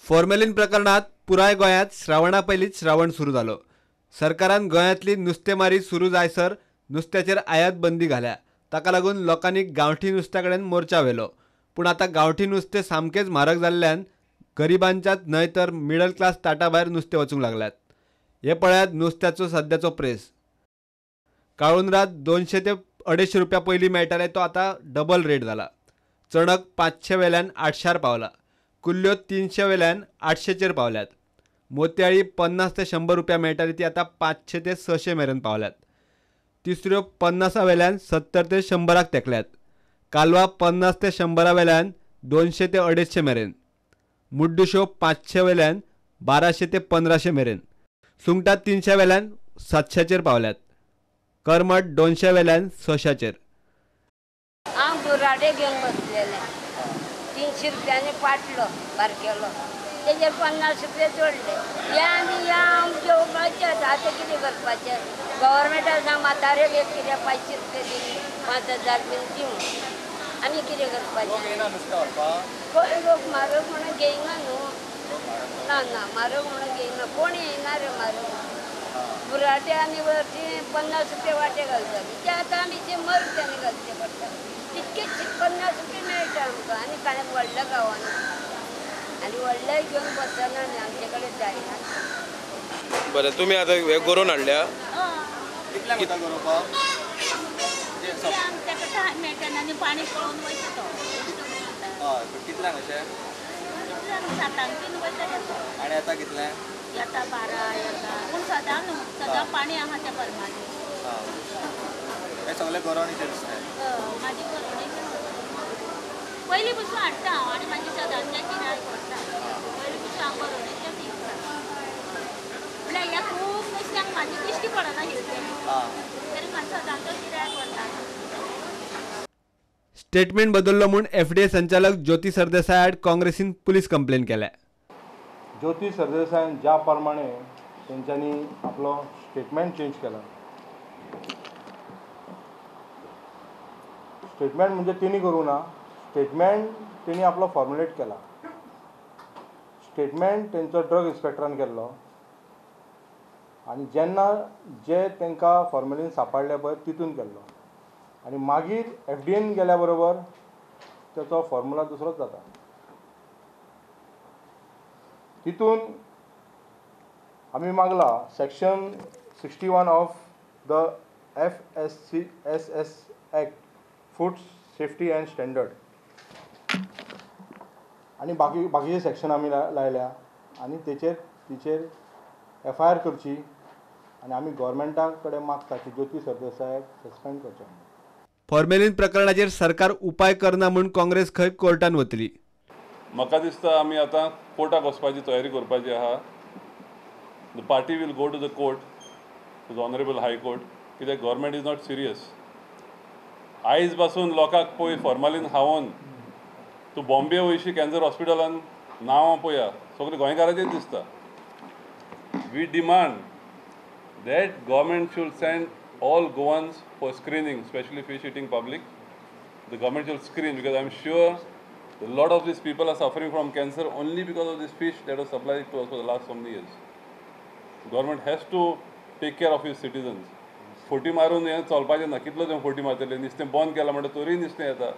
Formalin प्रकरणात पुराय गोंयांत श्रावणा पयलींच श्रावण सुरू जालो. सरकारान गोंयांतली नुस्तेमारी सुरू जायसर नुस्त्याचेर आयात बंदी घाल्या. ताका लागून लोकांनी गांवठी नुस्त्या कडेन मोर्चा व्हेलो. पूण आतां गांवठी नुस्तें सामकेंच म्हारग जाल्ल्यान गरिबांच्याच न्हय तर मिडल क्लास ताटा भायर नुस्तें वचूंक लागल्यात. हे पळयात नुस्त्याचो सद्याचो प्रेस. काळुंदरात 200 ते 250 रुपया पयलीं मेळटाले तो आतां डबल रेट जाला. चणक 500 वेल्यान 800 पावला. कुल्ल्यो 300 वेल्यान 800चेर पावल्यात. मोतयाळी 50 ते 100 रुपया मेळटाली ती आतां 500 ते 600 मेरेन पावल्यात. तिसऱ्यो 50 वेल्यान 70 ते 100 तेकल्यात. कालवा 50 ते 100 वेल्यान 200 ते 250 मेरेन. मुड्डुश्यो 500 वेल्यान 1200 ते 1500 मेरेन. सुंगटां 300 वेल्यान 700चेर पावल्यात. करमट 200 वेल्यान 600चेर. हांव दुराडे घेवन बसलेलें. 300 रुपयांनी पाटलो बारकेलो, तेजेर 50 रुपया जोडले. हे आनी ह्या आमचे उपायचे आतां कितें करपाचें? गव्हर्मेंटान सांग म्हातारेक एक कितें 500 रुपया दिली, 5000 बीन दिवं, आनी कितें करपाचें? कोण लोक म्हारग म्हणून घेयना न्हू. ना ना, म्हारग म्हणून घेयना, कोण येयना रे म्हारग. बुराटे आनी वरती 50 रुपया वांटे घालताली, ते आतां आमी 100 रुपयांनी घालचे पडटा. तितकेच 50 रुपया मेळटा आमकां आनी कांय व्हडल्या गांवांनी आनी व्हडलेय घेवन बसना न्ही, आमचे कडेन जायना. बरें, तुमी आतां हे गोरोवन हाडल्या? कितल्यांक वता गोरोवपाक? मेळटा आनी पाणी पळोवन वयता तो. हय, कितल्यांक अशें? 7 बीन वयता. आनी आतां कितलें? येता 12 येता, पूण सदां न्हू, सदां पाणी आहा त्या प्रमाणे. हे सगळे गोरोवणीचे दिसता? म्हाजी गोरोवणीचे पयलीं पसून हाडटा हांव आनी म्हाजी सदांचे गिरायक व्हरता. पयलीं पसून हांव गोरोवणीचेच विकता. म्हणल्यार ह्या खूब नुस्त्यांक म्हाजी दिश्टी पडनाशिल्लें, तरी म्हाजें सदांचो गिरायक व्हरता. स्टेटमेंट बदललो म्हूण एफडीए संचालक ज्योती सरदेसाय आड काँग्रेसीन पुलीस कंप्लेन केल्या. ज्योती सरदेसायान ज्या प्रमाणे तेंच्यांनी आपलो स्टेटमेंट चेंज केला, स्टेटमेंट म्हणजे तेणी करूंक ना, स्टेटमेंट तेणी आपलो फॉर्मुलेट केला. स्टेटमेंट तेंचो ड्रग इन्स्पेक्टरान केल्लो आनी जेन्ना जे तांकां फॉर्मेलीन सांपडले पळय तितून केल्लो आनी मागीर एफडीएन गेल्या बरोबर तेचो फॉर्मुला दुसरोच जाता. तितून आमी मागला section 61 of the FSCSS act, food safety and standard, आनी बाकी बाकीचे सेक्शन आमी लायल्या आनी तेचेर तिचेर एफआयआर करची आनी आमी गव्हर्मेंटा कडेन मागता की ज्योती सरदेसायाक सस्पेंड करचें. फॉर्मेलिन प्रकरणाचेर सरकार उपाय करना म्हूण काँग्रेस खंय कोर्टान वतली. म्हाका दिसता आमी आतां कोर्टाक वचपाची तयारी करपाची आहा. The party will go to the court, to the honourable high court, कित्याक गव्हर्मेंट is not serious. आयज पासून लोकांक पळय फॉर्मालीन खावोन तूं बॉम्बे वयशी कॅन्सर हॉस्पिटलान नांवां पळया, सगळें गोंयकाराचेच दिसता. We demand that government should send all Goans for screening, specially fish eating public. The government should screen because I am sure a lot of these people are suffering from cancer only because of this fish that was supplied to us for the last so many years. Government has to take care of its citizens. Forty मारून हें चलपाचें ना, कितलो तें forty मारतलें? नुस्तें बंद केलां म्हणटा तरीय नुस्तें येता,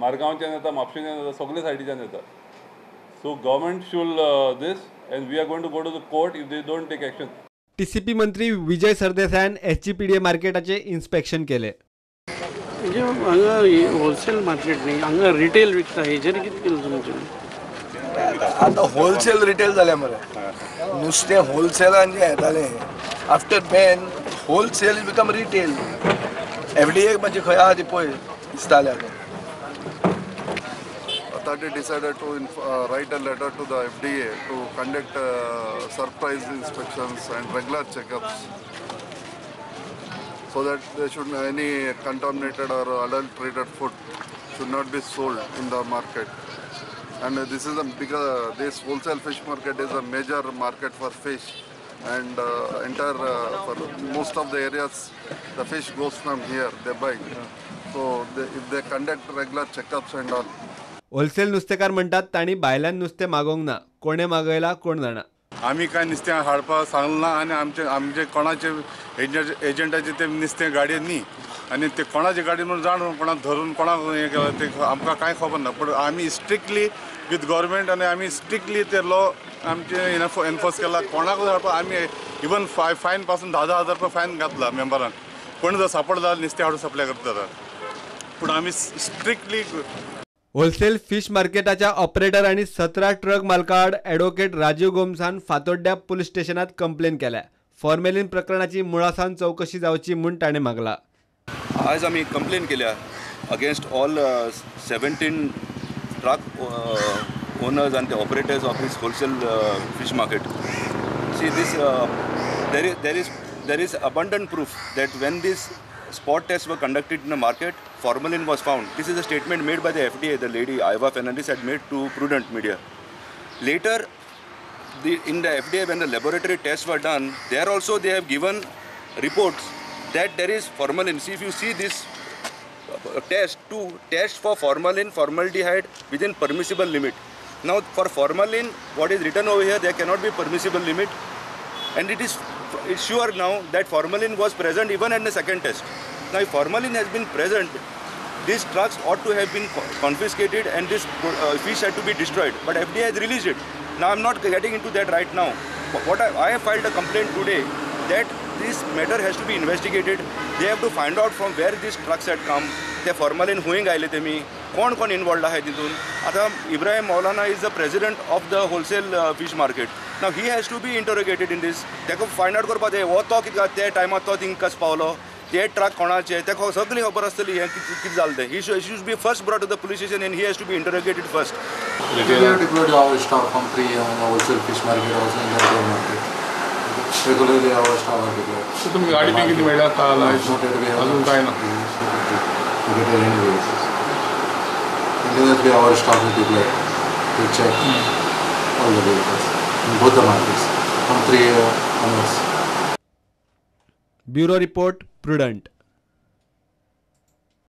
मारगांवच्यान येता, म्हापशेंच्यान येता, सगळे सायडीच्यान येता. So government should this and we are going to go to the court if they don't take action. TCP मंत्री विजय सरदेसायान एसजीपीडीए मार्केटाचें इन्स्पेक्शन केलें. म्हणजे हांगा होलसेल मार्केट न्ही, हांगा रिटेल विकता, हेजेर कितें केलें तुमचें? आतां होलसेल रिटेल जालें मरे. नुस्तें होलसेलान जें येतालें after ban wholesale is become retail. FDA म्हणजे खंय आहा ती पळय दिसतालें आतां. Authority decided to write a letter to the FDA to conduct surprise inspections and regular checkups so that there should any contaminated or adulterated food should not be sold in the market. And this is a bigger, this wholesale fish market is a major market for fish, and entire for most of the areas the fish goes from here, they buy. So if they conduct regular checkups and all. Wholesale नुस्तेकार म्हणटात तांणी भायल्यान नुस्तें मागोवंक ना, कोणे मागयला कोण जाणा. आमी कांय नुस्तें हाडपाक सांगलें ना आनी आमचे आमचे कोणाचे एजंटाचे ते नुस्तें गाडयेन न्ही आनी ते कोणाचे गाडी म्हणून जाण कोणाक धरून कोणाक हें केलां ते आमकां कांय खबर ना. पूण आमी स्ट्रिक्टली विथ गव्हर्मेंट आनी आमी स्ट्रिक्टली ते लॉ आमचे एनफोर्स केला. कोणाकूच हाडपाक आमी इवन फायन पासून 10-10 हजार रुपया फायन घातला मेंबरान. कोण जर सापडला नुस्तें हाडून सप्लाय करता. पूण आमी स्ट्रिक्टली होलसेल फिश मार्केटाच्या ऑपरेटर आनी 17 ट्रक मालकाआड ॲडव्होकेट राजीव गोम्सान फातोड्ड्या पुलीस स्टेशनात कंप्लेन केल्या. फॉर्मेलिन प्रकरणाची मुळासावन चौकशी जावची म्हूण ताणें मागला. आज आमी कंप्लेन केल्या against all 17 truck owners and the operators of this wholesale fish market. See, this there is abundant proof that when these spot tests were conducted in the market, formalin was found. This is a statement made by the FDA, the lady Iva Fernandez had made to Prudent Media. Later, in the FDA, when the laboratory tests were done, there also they have given reports that there is formalin. See, if you see this test, to test for formalin, formaldehyde within permissible limit. Now, for formalin, what is written over here, there cannot be permissible limit, and it's sure now that formalin was present even in the second test. Now, if formalin has been present, these trucks ought to have been confiscated and this fish had to be destroyed. But FDA has released it. Now, I'm not getting into that right now. But what I have filed a complaint today that this matter has to be investigated. They have to find out from where these trucks had come. ते formalin हुंय गायले तेमी, कोण कोण involved आहाय तितून. आतां Ibrahim Maulana is the president of the wholesale fish market. Now he has to be interrogated in this. ताका find out करपाक जाय हो तो कित्याक त्या टायमार तो थिंग कसो पावलो, ते ट्रक कोणाचे, ताका सगळी खबर आसतली हें कितें जालें तें. He should be first brought to the police station and he has to be interrogated first. We have deployed our staff from 3 in the wholesale fish market also in the retail market. Regularly our staff are deployed. So तुमची गाडी बी कितें मेळ्ळ्या काल अजून काय ना? Continuously our staff is deployed to check all the vehicles in both the markets from 3 onwards. Bureau Report, Prudent.